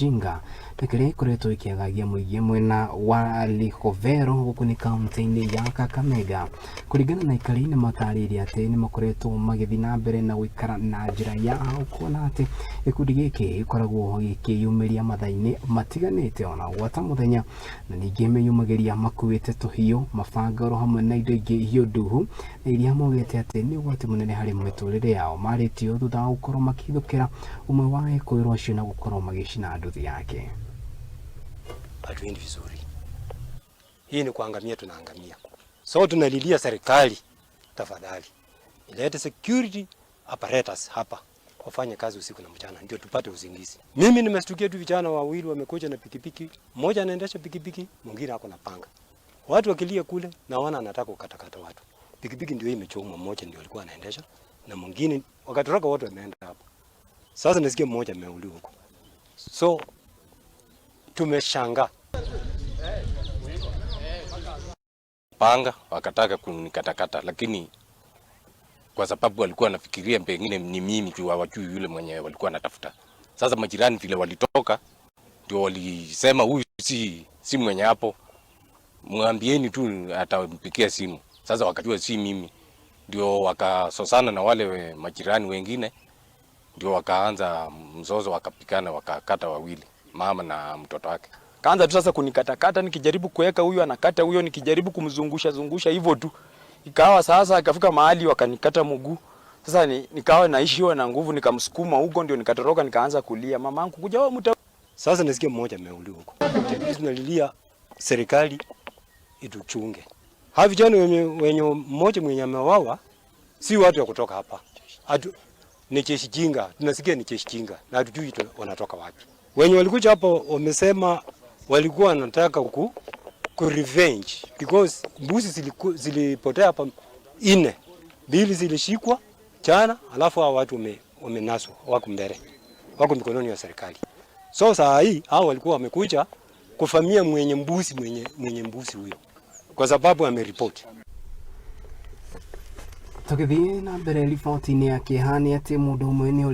Jinga na kĩrĩa ĩkoretwo ĩkĩagagia mũingĩ mwena wa Lihovero gũkũ nĩ kaunti-inĩ ya Kakamega. Kũringana na aikari nĩ matarĩirie atĩ nĩ makoretwo magĩthiĩ na mbere na gũikara na njĩra ya hau kuona atĩ gĩkundi gĩkĩ gĩkoragwo gĩkĩyumĩria mathaa-inĩ matiganĩte ona gwata mũthenya, na ningĩ meyumagĩria makuĩte tũhiũ, mabanga oro hamwe na indo ingĩ hiũ nduhu na iria maugĩte atĩ nĩ ũgwati mũnene harĩ mĩtũrĩre yao. Marĩtio thutha wa gũkorwo makĩhithũkĩra ũmwe wa ekũĩrwo acio na gũkorwo magĩcina nduthi yake. Hatuendi vizuri. Hii ni kuangamia, tunaangamia. So tunalilia serikali, tafadhali ilete security apparatus hapa wafanye kazi usiku na mchana, ndio tupate usingizi. Mimi nimestukia tu vijana wawili wamekuja na pikipiki, mmoja anaendesha pikipiki, mwingine ako na panga. Watu wakilia kule, naona anataka kukatakata watu. Pikipiki ndio imechomwa, mmoja ndio alikuwa anaendesha na mwingine wakatoroka, wote wameenda hapo. Sasa nasikia mmoja ameuliwa huko, so tumeshangaa. Panga wakataka kunikatakata, lakini kwa sababu walikuwa wanafikiria pengine ni mimi tu, hawajui yule mwenye walikuwa wanatafuta. Sasa majirani vile walitoka, ndio walisema huyu si mwenye hapo, mwambieni tu atampigia simu. Sasa wakajua si mimi, ndio wakasosana na wale majirani wengine, ndio wakaanza mzozo, wakapigana, wakakata wawili, mama na mtoto wake. Kaanza tu sasa kunikatakata, nikijaribu kuweka huyu anakata huyo, nikijaribu kumzungusha zungusha hivyo tu. Ikawa sasa ikafika mahali wakanikata mguu. Sasa nikawa naishiwa na nguvu, nikamsukuma huko, ndio nikatoroka, nikaanza kulia, mamangu kuja wewe mta. Sasa nasikia mmoja ameuliwa huko. Tunalilia serikali ituchunge. Hawa vijana wenye mmoja mwenye amewawa si watu wa kutoka hapa. Atu, ni jeshi jinga, tunasikia ni jeshi jinga na hatujui wanatoka wapi. Wenye walikuja hapo wamesema walikuwa wanataka ku revenge because mbuzi zilipotea hapa 4, 2 zilishikwa jana, alafu hao watu wamenaswa, wako mbele, wako mikononi ya serikali. So saa hii hao walikuwa wamekuja kufamia mwenye mbuzi huyo kwa sababu ameripoti. Tũgĩthiĩ na mbere riboti-inĩ ya kĩeha nĩ atĩ mũndũ ũmwe nĩ